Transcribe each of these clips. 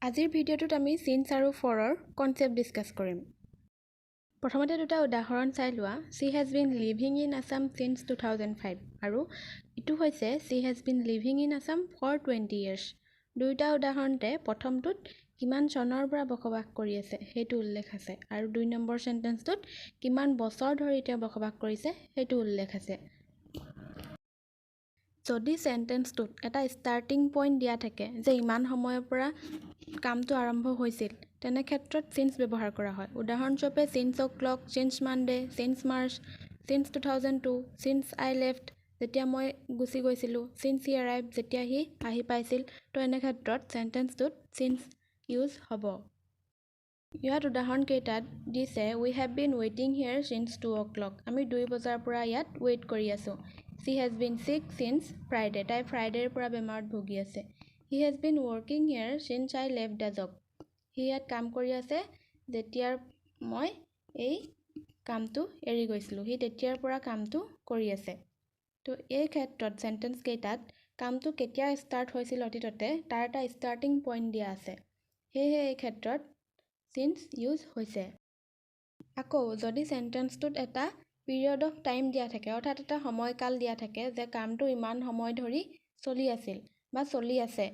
আজিৰ ভিডিঅ'টোত আমি চিন্স আৰু ফৰৰ কনচেপ্ট ডিছকাছ কৰিম। প্ৰথমতে দুটা উদাহৰণ চাই লোৱা। She has been living in Assam since 2005 আৰু ইটো হৈছে she has been living in Assam for 20 years। দুয়োটা উদাহৰণতে প্ৰথমটোত কিমান চনৰ পৰা বসবাস কৰি আছে, সেইটো উল্লেখ আছে আৰু দুই নম্বৰ চেণ্টেন্সটোত কিমান বছৰ ধৰি তেওঁ বসবাস কৰিছে, সেইটো উল্লেখ আছে। যদি চেণ্টেন্সটোত এটা ষ্টাৰ্টিং পইণ্ট দিয়া থাকে যে ইমান সময়ৰ পৰা কামটো আৰম্ভ হৈছিল, তেনে ক্ষেত্ৰত চিন্স ব্যৱহাৰ কৰা হয়। উদাহৰণস্বৰূপে, since o'clock, since Monday, since March, since 2002, since I left, যেতিয়া মই গুচি গৈছিলোঁ, চিন্স হি এৰাইভ, যেতিয়া সি আহি পাইছিল। তো এনে ক্ষেত্ৰত চেণ্টেন্সটোত চিন্স ইউজ হ'ব। ইয়াত উদাহৰণকেইটাত দিছে, we have been waiting here since 2 o'clock। আমি 2 বজাৰ পৰা ইয়াত ৱেইট কৰি আছোঁ। She has been sick since Friday। তাই ফ্ৰাইডেৰ পৰা বেমাৰত ভুগি আছে। He has been working here since I left the job। সি ইয়াত কাম কৰি আছে যেতিয়াৰ মই এই কামটো এৰি গৈছিলোঁ, সি তেতিয়াৰ পৰা কামটো কৰি আছে। তো এই ক্ষেত্ৰত চেণ্টেন্সকেইটাত কামটো কেতিয়া ষ্টাৰ্ট হৈছিল অতীততে, তাৰ এটা ষ্টাৰ্টিং পইণ্ট দিয়া আছে। সেয়েহে এই ক্ষেত্ৰত চিন্স ইউজ হৈছে। আকৌ যদি চেণ্টেন্সটোত এটা পিৰিয়ড অফ টাইম দিয়া থাকে, অৰ্থাৎ এটা সময়কাল দিয়া থাকে যে কামটো ইমান সময় ধৰি চলি আছিল বা চলি আছে,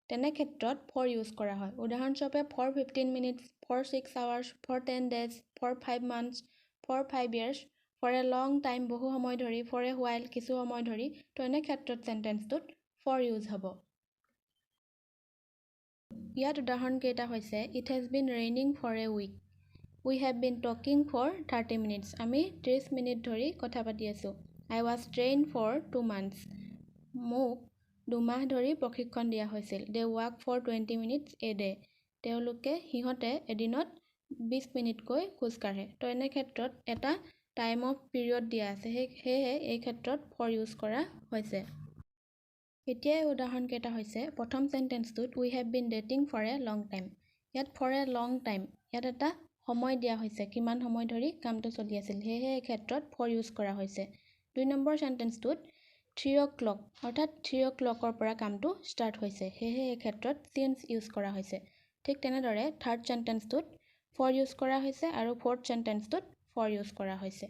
তেনে ক্ষেত্ৰত ফৰ ইউজ কৰা হয়। উদাহৰণস্বৰূপে, for 15 minutes, for 6 hours, for 10 days, for 5 months, for 5 years, for a long time, বহু সময় ধৰি, ফৰ এ হোৱাইল, কিছু সময় ধৰি। তো এনে ক্ষেত্ৰত চেণ্টেন্সটোত ফৰ ইউজ হ'ব। ইয়াত উদাহৰণকেইটা হৈছে, it has been raining for a week। We have been talking for 30 minutes। আমি 30 মিনিট ধৰি কথা পাতি আছোঁ। I was trained for 2 months। মোক 2 মাহ ধৰি প্ৰশিক্ষণ দিয়া হৈছিল। They walk for 20 minutes a day। তেওঁলোকে সিহঁতে এদিনত 20 মিনিটকৈ খোজ কাঢ়ে। তো এনে ক্ষেত্ৰত এটা টাইম অফ পিৰিয়ড দিয়া আছে, সেয়েহে এই ক্ষেত্ৰত ফৰ ইউজ কৰা হৈছে। এতিয়া এই উদাহৰণকেইটা হৈছে, প্ৰথম চেণ্টেন্সটোত we have been dating for a long time। ইয়াত ফৰ এ লং টাইম, ইয়াত এটা সময় দিয়া হৈছে, কিমান সময় ধৰি কামটো চলি আছিল। সেয়েহে এই ক্ষেত্ৰত ফৰ ইউজ কৰা হৈছে। দুই নম্বৰ চেণ্টেন্সটোত 3 অ' ক্লক, অৰ্থাৎ 3 অ' ক্লকৰ পৰা কামটো ষ্টাৰ্ট হৈছে। সেয়েহে এই ক্ষেত্ৰত চিন্স ইউজ কৰা হৈছে। ঠিক তেনেদৰে থাৰ্ড চেণ্টেন্সটোত ফৰ ইউজ কৰা হৈছে আৰু ফ'ৰ্থ চেণ্টেন্সটোত ফৰ ইউজ কৰা হৈছে।